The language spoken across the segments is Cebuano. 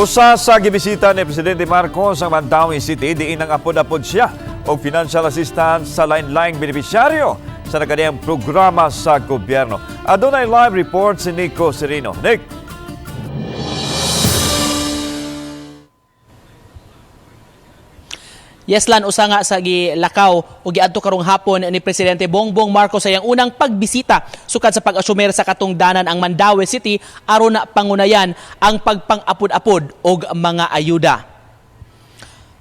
Usa sa gibisita ni Presidente Marcos ang Mandaue City, diin nang-apod-apod siya og financial assistance sa lain-laing benepisyaryo sa nakaniyang programa sa gobyerno. Adunay live report si Nico Serino. Nick! Yes lan, usa nga sa gilakaw o giadto karong hapon ni Presidente Bongbong Marcos sa iyang unang pagbisita sukad sa pag-asumer sa katungdanan ang Mandaue City aron na pangunayan ang pagpang-apod-apod og mga ayuda.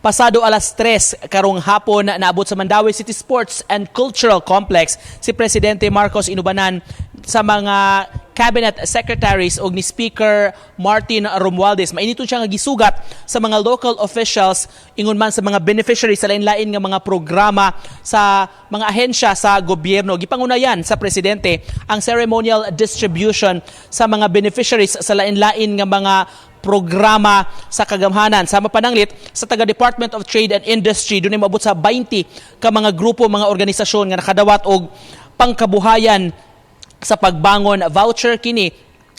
Pasado alas 3 karong hapon, naabot sa Mandaue City Sports and Cultural Complex si Presidente Marcos inubanan sa mga cabinet secretaries og ni Speaker Martin Romualdez. Mainiton siya nga gisugat sa mga local officials ingon man sa mga beneficiaries sa lain-lain nga mga programa sa mga ahensya sa gobyerno. Gipangunayan sa presidente ang ceremonial distribution sa mga beneficiaries sa lain-lain nga mga programa sa kagamhanan. Sama pananglit sa taga Department of Trade and Industry, dunay moabot sa 20 ka mga grupo, mga organisasyon nga nakadawat og pangkabuhayan sa pagbangon voucher kini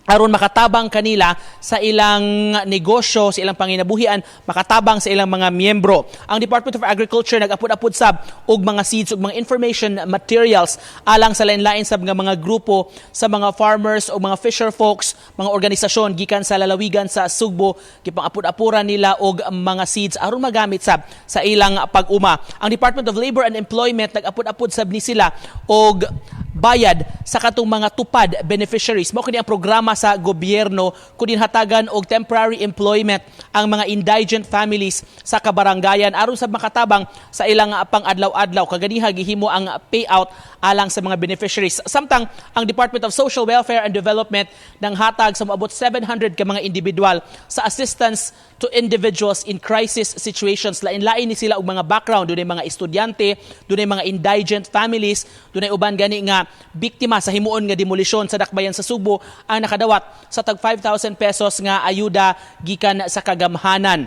aron makatabang kanila sa ilang negosyo, sa ilang panginabuhian, makatabang sa ilang mga miyembro. Ang Department of Agriculture nag-apod-apod sab og mga seeds ug mga information materials alang sa lain-lain sab nga mga grupo sa mga farmers o mga fisher folks, mga organisasyon gikan sa lalawigan sa Sugbo, gipang-apod-apuran nila og mga seeds aron magamit sab sa ilang pag-uma. Ang Department of Labor and Employment nag-apod-apod sab ni sila og bayad sa katong mga tupad beneficiaries. Mao kini ang programa sa gobyerno kun hatagan og temporary employment ang mga indigent families sa kabarangayan aron sa makatabang sa ilang pang-adlaw-adlaw. Kaganiha gihimo ang payout alang sa mga beneficiaries. Samtang ang Department of Social Welfare and Development nang hatag sa moabot 700 ka mga individual sa assistance to individuals in crisis situations. Lain-lain ni sila og mga background, dunay mga estudyante, dunay mga indigent families, dunay uban gani nga biktima sa himuon nga demolisyon sa dakbayan sa Sugbo ang nakadawat sa tag 5,000 pesos nga ayuda gikan sa kagamhanan.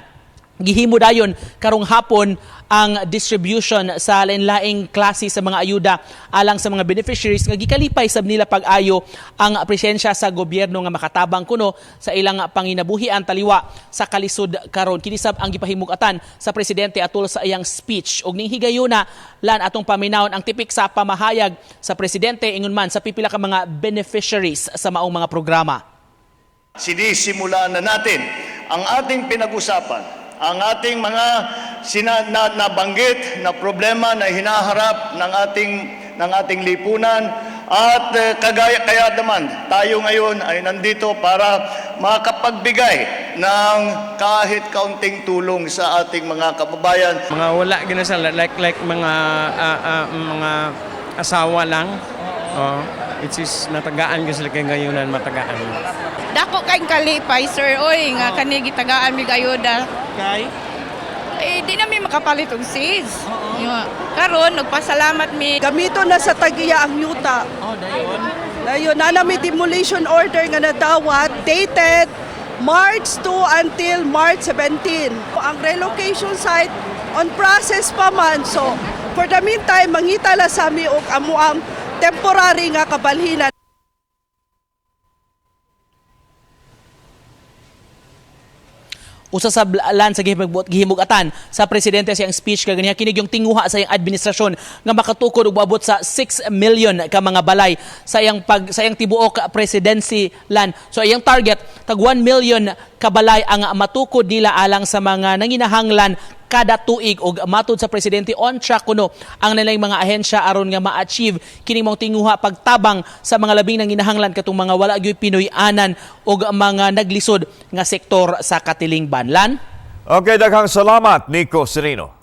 Gihimo dayon karong hapon ang distribution sa lain-laing klase sa mga ayuda alang sa mga beneficiaries nga gikalipay sab nila pag-ayo ang presensya sa gobyerno nga makatabang kuno sa ilang panginabuhian taliwa sa kalisod karon. Kini sab ang gipahimugatan sa presidente atol sa iyang speech. Og ning higayuna lan atong paminawon ang tipik sa pamahayag sa presidente ingon man sa pipila ka mga beneficiaries sa maong mga programa. Sinisimulan na natin ang ating pinag-usapan, ang ating mga nabanggit na problema na hinaharap ng ating lipunan at kagaya kaya naman tayo ngayon ay nandito para makapagbigay ng kahit kaunting tulong sa ating mga kababayan. Mga wala gina sa like mga mga asawa lang. Oh, which is natagaan ka sila kay ngayunan matagaan. Dako kay kalipay, sir, oy, nga kani gitagaan mig ayuda. Kay Eh di na mi makapalit og seeds. Yo, karon nagpasalamat mi. Gamito na sa tagiya ang yuta. Oh, dayon. Dayon na may demolition order nga nadawat dated March 2 until March 17. Ang relocation site on process pa man. So, for the meantime, mangita la sa mi og amuang temporary nga kabalhinan. Usa sa lan sa gihimugatan sa presidente sa iyang speech kaganiha kini yung tinguha sa iyang administrasyon nga makatukod og moabot sa 6 million ka mga balay sa iyang tibuok presidency lan. So iyang target, tag 1 million ka balay ang matukod nila alang sa mga nanginahanglan kada tuig, og matud sa presidente, on track kuno ang nilang mga ahensya aron nga ma-achieve kini mong tinguha pagtabang sa mga labing nanginahanglan, katong mga wala gyud Pinoy-anan og mga naglisod nga sektor sa katilingban. Lan. Okay, daghang salamat, Nico Serino.